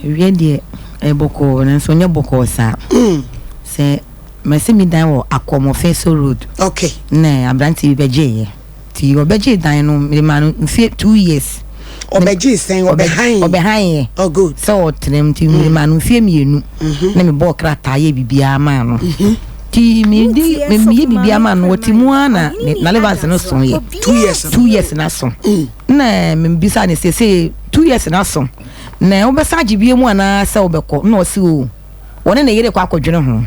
Awiɛ deɛ ɛyɛ bɔkɔɔ nanso ɛnyɛ bɔkɔɔ saa. Sɛ masi me dan wɔ Akɔmɔfɛso road. Okay. Na aberanteɛ bi bɛgyeeɛ. Nti ɔbɛgyee dan no mede maa no mfie 2 years. Ɔbɛgyee sɛn? Ɔbɛhan? Ɔbɛhan yɛ. Oh, good. Sɛ ɔtena mu nti mede maa no mfie 2 na mebɔɔ krataa yɛ biribiara maa no. Nti mede meyɛ biribiara maa no, ɔte mu ara na n'allowance no so yɛ. 2 years no. 2 years na so. Na mbisa ne sɛ 2 years na so na wobɛsan agye bie mu anaa sɛ wobɛkɔ? Na ɔse o, wɔne ne yere kɔ akɔdwene ho.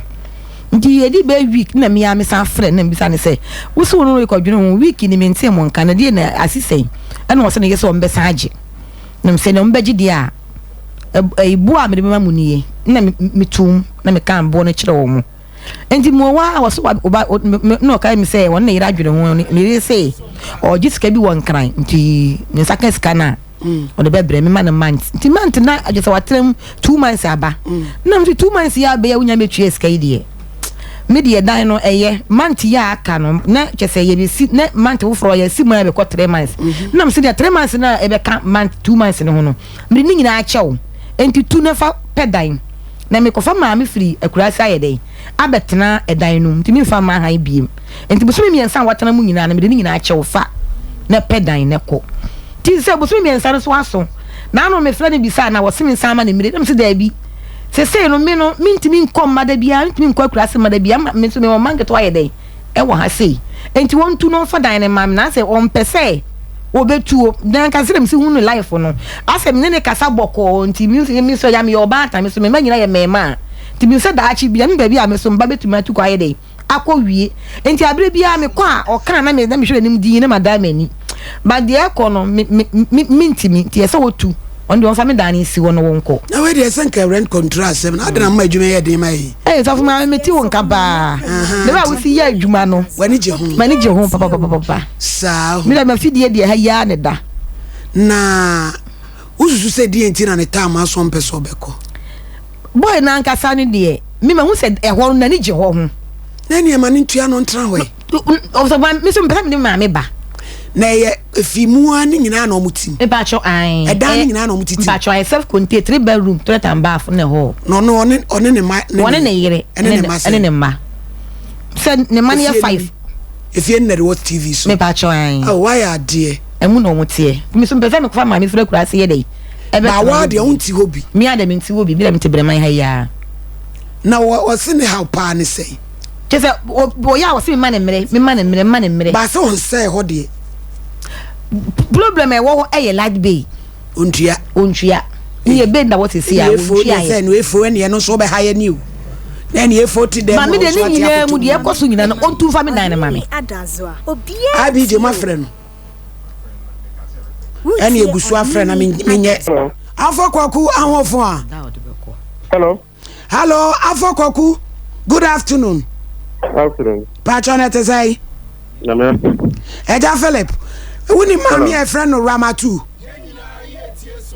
Nti yɛdi bɛɛ week na mmea me san frɛ na mbisa ne sɛ, wosi wo no rekɔdwene ho week ni, mente mo nka na deɛ na asi sɛn? Ɛna ɔsɛ ne yɛ sɛ ɔmbɛsan agye. Na sɛ na ɔmbɛgye deɛ a, ɛyi bo a mede bɛma mu nie. Na metum na meka boɔ no kyerɛ wɔn mo. Nti mo wɔ a wɔso ɔba na ɔka mi sɛ wɔne ne yere adwene ho, ne yere sɛ ɔgye sika bi wɔ Nkran, nti ne nsa ka sika no a, ɔde bɛbrɛ me ma no month. Nti month na agye sɛ watena mu 2 months aba na nso 2 months yi abɛyɛ wonya mɛtua sika yi deɛ, me deɛ dan no ɛyɛ month yi a aka no na kyɛ sɛ yɛbɛsi na month foforɔ yɛsi mu a yɛbɛkɔ 3 months. Na mesɛ deɛ 3 months na ɛbɛka month 2 months no ho no, mede ne nyinaa kyɛw. Nti tu na fa pɛ dan na mekɔfa maame firi akuraase ayɛ dɛn abɛtena ɛdan no mu, nti memfa mma han biem. Nti bosome 3 a watena mu nyinaa no, mede ne nyinaa kyɛw, fa na pɛ dan na kɔ. Nti sɛ bosome 3 no so aso na ano mefrɛ no bisa na wɔse me nsa ama ne mmire, na mese daabi, sesei no me no mentumi nkɔ mma da biara, mentumi nkɔ akuraase mma da biara. Me nso mewɔ mma nketewa ayɛ dɛn ɛwɔ ha sei. Nti wɔntu no ɔmfa dan no ma me na sɛ ɔmpɛ sɛ wɔbɛtuo dan kasa na mesi hu no life no asɛ me ne ne kasa bɔkɔɔ. Nti me nso ya meyɛ ɔbaatan, me so me mma nyinaa yɛ mmarima a, nti me sɛ daakye bi na me baabi a me so mba bɛtumi atu kɔ ayɛ dɛn akɔ wie. Nti abere biara mekɔ a, ɔka na me na mehwɛ n'anim din na ma dan m'ani ba deɛ ɛkɔ no me me me mentimi. Nti ɛsɛ wɔtu, ɔno deɛ ɔmfa me dan no nsi hɔ na wɔnkɔ. Na wei deɛ, sɛ nka rent control asɛm na adena mma adwuma yɛ den ma yi. Ɛyɛ sɔfo maa mete wo nka paa de bɛ a wosi yɛ adwuma no. W'ani gye ho? M'ani gye ho papapapapa. Saa ho. Mi dɛ mafidie deɛ ha yiaa ne da. Na wosusu sɛ deɛ nti na ne taama aso mpɛ sɛ ɔbɛkɔ? Boy n'ankasa no deɛ, mi ma hu sɛ ɛhɔ no n'ani gye hɔ ho. Na nneɛma no ntua no ntena hɔ yi. Ɔsɔ mi nso mpɛ sɛ mi ne maame ba. Na ɛyɛ efi mu a ne nyinaa na ɔmo tim? Mpatsɔ ayi. Ɛdan ne nyinaa na ɔmo titi? Mpatsɔ ayɛ self contained, three bedroom, toilet and bath na ɛhɔ. Na ɔno ɔne ne ma? Ɔne ne yere. Ɛne ne ma sɛ? Ɛne ne mma, sɛ ne mma no yɛ five. Efie no na de wɔ TV so? Mpatsɔ ayi. Ɔ wayɛ adeɛ. Ɛmu na ɔmo teɛ. Mi nso mpɛ sɛ mi kɔfa maame fira kura ase yɛ dɛ. Ba wa deɛ, ɔnti hɔ bi? Mi a deɛ, mi nti hɔ bi, mi deɛ mi te brɛman ha yi ara. Na wɔ ɔsi ne haw paa ne sɛn? Kyɛ sɛ ɔyɛ a wɔsi mi ma ne mmerɛ, mi ma ne mmerɛ, mi ma ne mmerɛ. Baasa ɔnsɛɛ hɔ deɛ. Problem a ɛwɔ hɔ ɛyɛ light bill. Ontua. Ontua ne yɛ bill na wɔ sisi a ontua yɛ. Sɛ no efo ɛne ɛno nso ɔbɛha yɛ ni o, na ɛne efo ti dɛm. Maame deɛ, ne nyinaa mu deɛ ɛkɔ so nyinaa no, ɔntu nfa mi dan ne ma me. Abigye ma frɛ no ɛne egu so afrɛ na menyɛ Afɔ Kwaku Ahofo a. Hello. Hello, Afɔ Kwaku, good afternoon. Afternoon. Patro, na ɛte sɛ? Nyame. Ɛgya Philip, wuni maame a ɛfrɛ no Ramatu?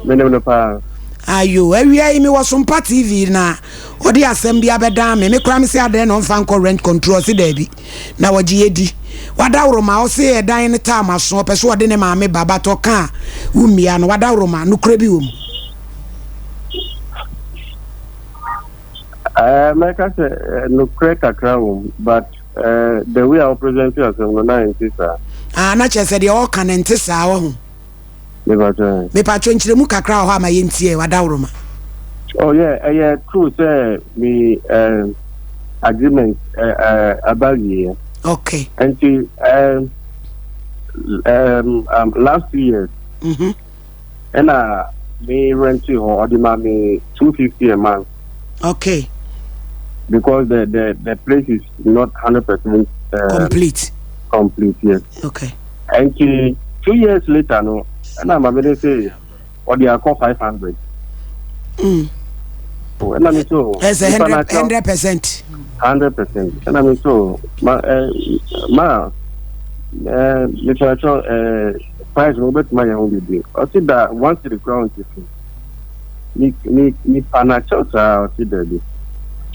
Menim no paa. Ayo, awia yi mewɔ Sompa TV na ɔde asɛm bi abɛdan me. Me kora me sɛ adɛn na ɔmfa nkɔ rent control, ɔse daabi na wɔgye yɛdi. Wadaworoma, ɔse ɛdan no taa maso, ɔpɛ so ɔde ne maame ba but ɔka a wommia no. Wadaworoma, nokorɛ bi wɔ mu? Mɛka sɛ nokorɛ kakra wɔ mu, but the way a wɔpresent asɛm no na ɛnte saa. Ah, na kyerɛ sɛ deɛ ɔka no nte saa wɔ ho. Mepatwɛ. Mepatwɛ, nkyerɛmu kakra wɔ hɔ ama yɛntie, wadaworoma. Oh yeah, ɛyɛ true sɛ me agreement aba wieɛ. Nti last 2 years ɛna me rent hɔ, ɔde ma me 250 a month. Because the place is not 100% complete. Complete, yes. Nti 2 years later no, ɛna maame de sɛ ɔde akɔ 500. Ɛna mi so. Ɛsɛ 100%. 100%. Ɛna mi so ma ma mepɛkyɛ price no wobɛtumi ayɛ ho biribi? Ɔsi da 1 cedi kura ɔnti fi mi mi mi pa na kyɛw saa. Ɔsi daabi.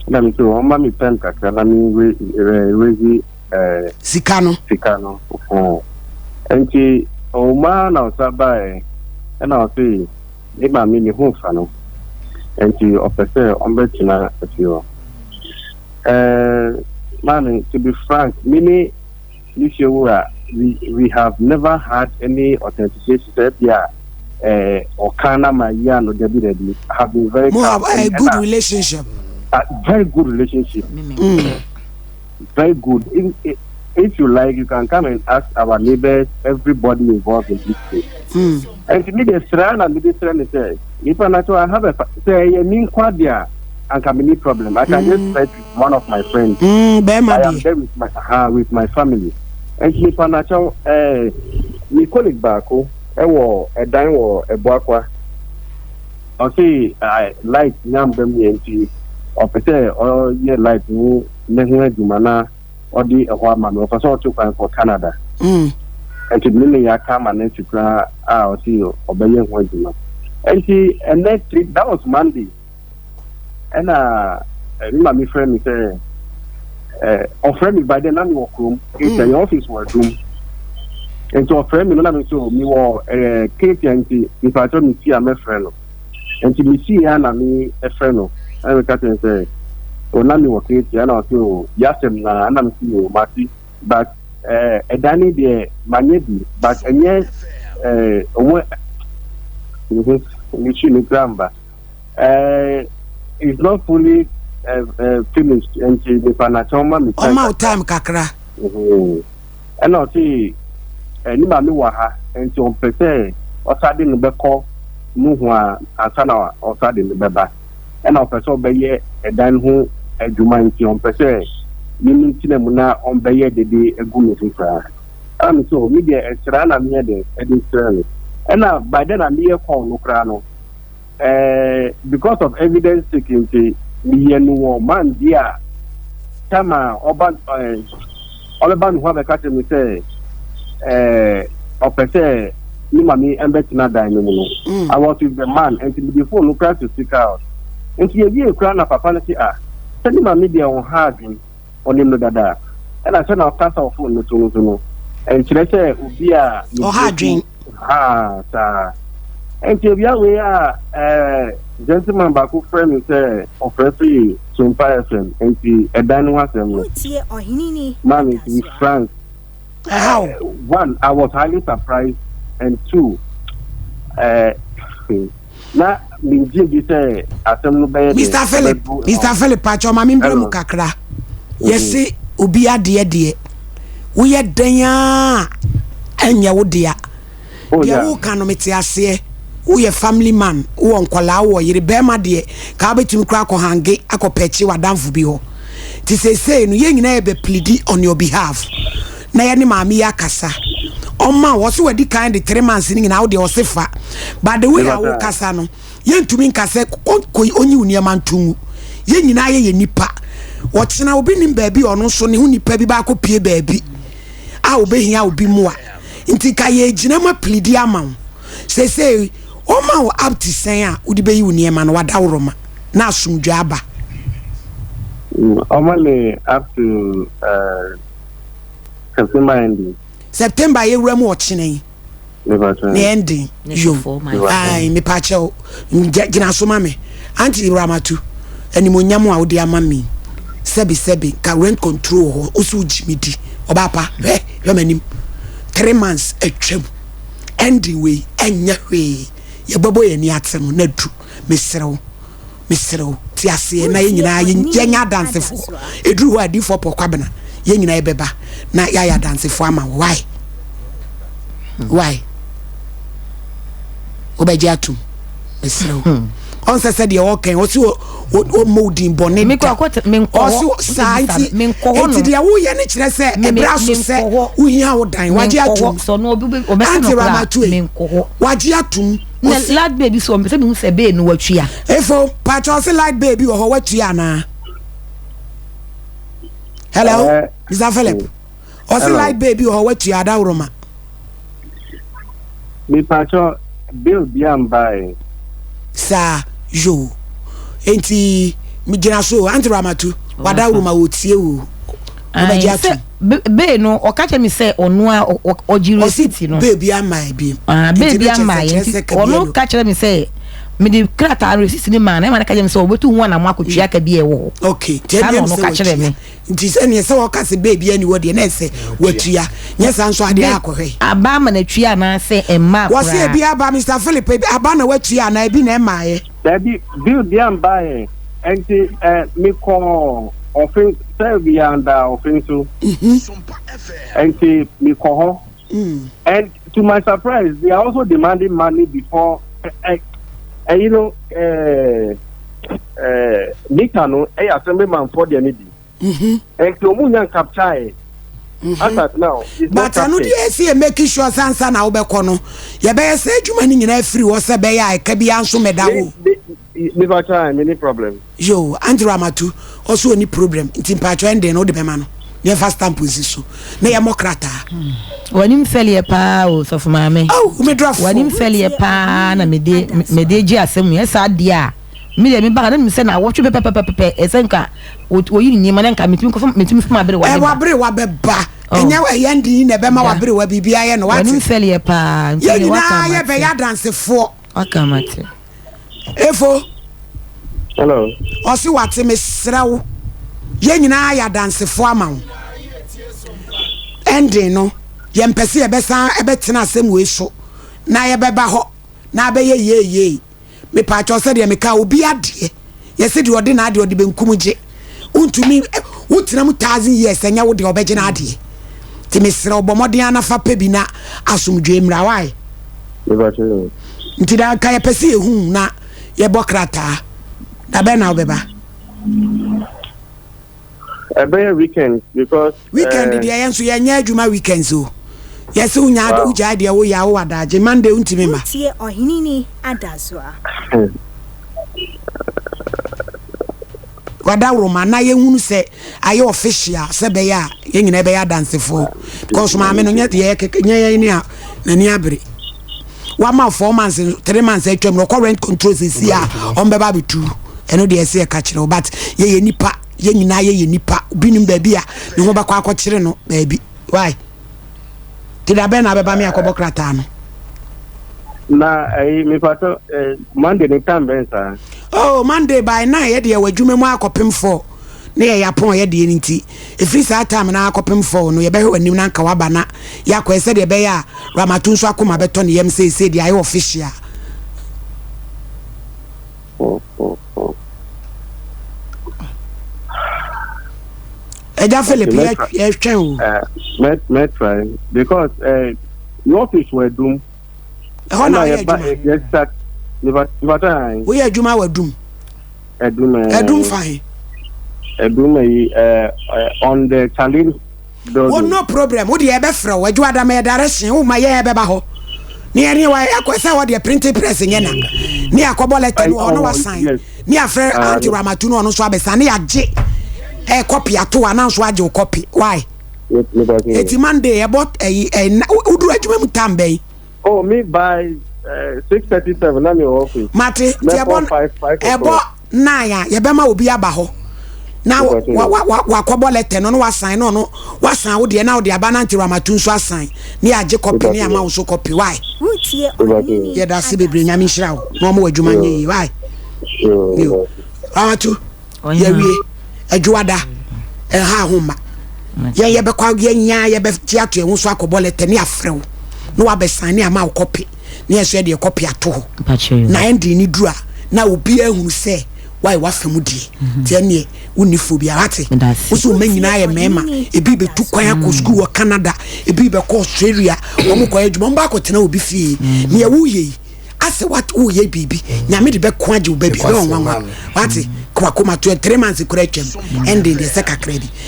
Ɛna mi so ɔma mi pɛn kakra na mi re raise sika no. Sika no. Nti ɔmaa na ɔsa baeɛ, ɛna ɔsi ne maame ne ho fa no. Nti ɔpɛ sɛ ɔmbɛtena fie hɔ. Ɛɛ maame, to be frank, me ne me fiewura we we have never had any authentication sɛ ebi a ɛɛ ɔka na ma yi ano dabi dabi. I have been very Mo have a good relationship. A very good relationship. Very good. If, if you like, you can come and ask our neighbors, everybody involved in this case. And me de sra na me de sra ne sɛ nipa na so I have a sɛ ɛyɛ mi nkwa de a anka me ni problem. I can just fight with one of my friends. Bɛrima I am deɛ. there with my with my family. And nipa na kyɛw me colleague baako ɛwɔ ɛdan wɔ Ɛboakwa. Ɔse light nyamba mu yɛ nti ɔpɛ sɛ ɔyɛ light ho ne ho adwuma na ɔde ɛhɔ ama me. Ɔpɛ sɛ ɔto kwan kɔ Canada. Nti me ne yɛaka ama no asi koraa a ɔse ɔbɛyɛ ho adwuma. Nti ɛnɛ three that was Monday. Ɛna me maame frɛ me sɛ ɔfrɛ me by then na mewɔ kurom. Nti ɛyɛ office wɔ Adum. Nti ɔfrɛ me no na me nso mewɔ Ketia nti mepakyɛ me si a mɛfrɛ no. Nti me si ya na me frɛ no. Ɛna meka kyerɛ no sɛ o na mewɔ Ketia na ɔse o yasɛm na na me si o mate but ɛdan ne deɛ manyɛ bi but ɛnyɛ ɔmo me si ne kura mba. It's not fully finished nti nipa na kyɛw ma me time. Ɔma wo time kakra. Ɛna ɔse ne maame wɔ ha nti ɔmpɛ sɛ ɔsa de no bɛkɔ mu ho a ansa na ɔsa de no bɛba. Ɛna ɔpɛ sɛ ɔbɛyɛ ɛdan ho adwuma nti ɔmpɛ sɛ mimi ntena mu na ɔmbɛyɛ dede agu me so saa. Ɛna me sɛ me deɛ ɛsra na meyɛ de ɛde srɛ no. Ɛna by then a meyɛ call no koraa no because of evidence sake nti meyɛ no wɔ man bi a time a ɔba ɔbɛba ne ho abɛka kyerɛ me sɛ ɔpɛ sɛ ne maame ɛmbɛtena dan no mu no. I was with the man nti mede phone no koraa to speak out. Nti yɛwie koraa na papa no se ah sɛ ne maame deɛ ɔnha adwen ɔnim no dada. Ɛna sɛ na ɔkasa wɔ phone no so no so no ɛnkyerɛ sɛ obi a Ɔha adwen. Ha saa. Nti awia wei a gentleman baako frɛ me sɛ ɔfrɛ firi Sompa FM nti ɛdan no ho asɛm no. Maame to be frank, Ɛha wo. one, I was highly surprised and two, na mengye bi sɛ asɛm no bɛyɛ de Mr. Philip, Mr. Philip pakyɛ ɔma me mbrɛ mu kakra. Yɛse obi adeɛ deɛ woyɛ dɛn a ɛnyɛ wo dea. Deɛ woka no mete aseɛ. Woyɛ family man, wowɔ nkɔlaa, wowɔ yere, bɛrima deɛ ka wobɛtumi koraa akɔ hange akɔpɛkye w'adamfo bi hɔ. Nti seesei no yɛn nyinaa yɛbɛ plead on your behalf na yɛne maame yi akasa. Ɔma wɔ so wadi kan de 3 months no nyinaa wo deɛ ɔse fa. But the way a wokasa no yɛntumi nka sɛ ɔnyi wo nneɛma nto ngu. Yɛn nyinaa yɛyɛ nipa. Ɔkyena obi nim baabi a ɔno nso ne ho nipa bi baakɔ pie baabi a obɛhia obi mu a nti ka yɛgyina ma plead ama wo. Seesei ɔma wo up to sɛn a wode bɛyi wo nneɛma no wadaworo ma na asomdwa aba. Ɔma me up to September ending. September yɛwura mu ɔkyena yi ne ending yo. Ai mepakyɛw gyina so ma me Auntie Ramatu animonyam a wode ama me sɛbi sɛbi ka rent control hɔ wo so wogye me di ɔbaa pa hwɛ hwɛ m'anim 3 months atwam ending wei ɛnyɛ hwee yɛbɛbɔ yɛn ani ate no na du mesrɛ wo mesrɛ wo te aseɛ na yɛn nyinaa yɛnyɛ adansefoɔ ɛduru hɔ adiifoɔ pɔ kwabena yɛn nyinaa yɛbɛba na yɛayɛ adansefoɔ ama wo why wobɛgye atom mesrɛ wo ɔnsɛ sɛ deɛ ɔkɛn ɔsi ɔmmɔ wo din bɔne da ɔsi saa nti nti deɛ woyɛ no kyerɛ sɛ ɛbrɛ aso sɛ wohia wo dan wagye atom Auntie Ramatu yi wagye atom. Na light bill so ɔmpɛ sɛ mehu sɛ bee no watua. Efo pakyɛ ɔsi light bill bi wɔ hɔ watua anaa? Hello Mr. Philip ɔsi light bill bi wɔ hɔ watua adaworoma. Mipakyɛ bill bi amba. Saa yo nti gyina so Auntie Ramatu wadaworoma wɔ tie o wobɛgye atom. Bee no ɔka kyerɛ mi sɛ ɔno a ɔgye receipt no. Ɔsi bill bi ama bi. Bill bi ama yɛ nti ɔno ka kyerɛ mi sɛ. Mede krataa no receipt no maa no, ɛma no ka kyerɛ me sɛ ɔbɛtu ho anamo akɔtua ka bi a ɛwɔ hɔ. Okay, nti Saa na ɛdeɛ ɔno sɛ ka kyerɛ watua. me. Nti sɛ neɛ sɛ wɔka sɛ baabi ani wɔ deɛ na ɛsɛ watua. Nyɛ saa nso adeɛ akɔhwɛ. Aba ama no atua anaasɛ ɛmmaa Wɔse koraa? ebi aba, Mister Philip, ebi aba na watua anaa ebi na ɛmmaeɛ? Dabi, bill bia mbaeɛ. Nti eh, mekɔɔ ɔfe sɛ yɛanda ɔfe nso. Nti mekɔ hɔ. And to my surprise, they are also demanding money before you know meter no ɛyɛ assemblyman for deɛ ne bi. Nti ɔmu nya capture as at now. It's But not ɛno captured. deɛ, ɛsi yɛ make sure sɛ ansa na wobɛkɔ no, yɛbɛyɛ sɛ adwuma no nyinaa firi hɔ sɛ bɛyɛ a ɛka biara nso mɛda wo. Me try me problem. Yo, Andrew Amatu ɔso ɔni problem, nti mpaatwɔ ɛnden no wode bɛma no na yɛmfa stamp nsi so na yɛmmɔ krataa. W'anim fɛleɛ paa o, sɔfo maame. Oh, medrɔfo. W'anim fɛleɛ paa na mede gye asɛm mu. Ɛsaa deɛ a me deɛ meba na nim sɛ na awɔtwe pɛpɛpɛpɛ ɛsɛ nka wɔyi ne nneɛma na nka metumi kɔfa, metumi fam abere wa ɛ ne ba. Wabere wa bɛba. Oh. Ɛnyɛ ɛyɛ ndi na ɛbɛma Da. wabere wa biribi ayɛ no. W'anim Wate? fɛleɛ paa nti Yɛn deɛ waka nyinaa mate. yɛbɛyɛ adansefoɔ. Waka mate. Efo. Hello. Ɔse wate, mesrɛ wo, yɛn nyinaa yɛ adansefoɔ ama wo. Ɛnden no, yɛmpɛ sɛ yɛbɛsan ɛbɛtena asɛm wei so na yɛbɛba hɔ na abɛyɛ yeeyee. Mepaakyɛw, sɛdeɛ meka, obi adeɛ, yɛsɛ deɛ ɔde n'adeɛ ɔde benkum gye, wontumi wotena mu 1,000 years, ɛnyɛ wo deɛ ɔbɛgye n'adeɛ. Nti mesrɛ wo, bɔ mmɔden anafa pɛ bi na asomdwe mmra wae. Mepa Nti da nka yɛpɛ sɛ yɛhu na yɛbɔ krataa da bɛn na wobɛba? Ɛbɛyɛ weekend because Weekend deɛ, yɛn nso yɛnyɛ adwuma weekends o. Yɛsɛ wonya wogyae deɛ woyɛ a, wowɔ adagye Monday wontumi ma. Wotie Ɔheneni Adazoa. Wadaworoma na yɛhunu sɛ ayɛ official sɛ bɛyɛ a yɛn nyinaa bɛyɛ adansefoɔ, because maame no nyɛ deɛ kɛkɛ nyɛ yɛn ni a n'ani abere. Wama 4 months, 3 months atwam na ɔkɔ rent control sisi a ɔmbɛba abɛtu. Ɛno deɛ ɛsɛ yɛka kyerɛ wo, but yɛyɛ nipa, yɛn nyinaa yɛyɛ nipa. Obi nim baabi a ne ho bɛkɔ akɔkyere no baabi. Why te da bɛn na abɛba me akɔbɔ krataa no? Na ɛyi mepa Monday ne time bɛn saa? Oh, Monday by 9 yɛ deɛ wɔ adwuma mu akɔpem 4 ne yɛ yapɔn yɛ deɛ no, nti ɛfiri saa time na akɔpem 4 no, yɛbɛhwɛ w'anim na nka waba na yɛakɔɛ sɛdeɛ ɛbɛyɛ a Ramatu nso akoma bɛtɔ ne yam seesei deɛ ayɛ official. Ɛgya Philip, yɛtwɛn o. Mɛ try because your office wɔ Adum. Ɛhɔ na woyɛ adwuma? Yɛ start nipa time. Woyɛ adwuma wɔ Adum? Adum. Adum fa he? Adum yi on the challenge building. Wo no problem, wo deɛ yɛbɛfrɛ wo adwuma yɛ direction wo ma yɛn bɛba hɔ ne yɛne wa akɔ sɛ hɔ deɛ printing press nyɛ na ne yɛakɔbɔ letter no hɔ na wasan ne yɛafrɛ Aunty Ramatu no, ɔno nso abɛsan ne yɛagye ɛ copy ato a na nso agye wo copy. Why eti Monday yɛbɔ ɛyi ɛ woduru adwuma mu tam bɛyi? Oh, me by 6:37 na mi wɔ office. Mate, ti ɛbɔ ɛbɔ 9 a, yɛbɛma obi aba hɔ na wakɔbɔ letter no na wasan no, ɔno wasan wo deɛ na wode aba na Aunty Ramatu nso asan ne yɛagye copy ne ama wo so copy. Why yɛda ase bebree, Nyame nhyira wo na ɔma wɔ adwuma nyɛ yie. Why yo, Ramatu, yɛwie adwuada ɛha ho ma yɛn, yɛbɛkɔ, yɛnya yɛbɛgye ato yɛn ho so akɔbɔ letter ne afrɛ wo na wabɛsan ne ama wo copy ne yɛn nso yɛde copy ato hɔ na ɛndi ne duru a na obiara ehunu sɛ wayɛ wafa mu die. Nti ɛneɛ wonni fo biara, ate? Wosi wɔn nyinaa yɛ mmarima, ebi bɛtu kwan akɔ sukuu wɔ Canada, ebi bɛkɔ Australia, wɔn kɔ adwuma, wɔn ba akɔtena obi fie. Nea woyɛ yi asɛ wat woyɛ biribi, Nyame de bɛko agye wo baabi, ɛbɛ wɔn nwanwa. Wate? Kɔakoma to 3 months kora atwam, ɛnde deɛ sɛ kakra bi.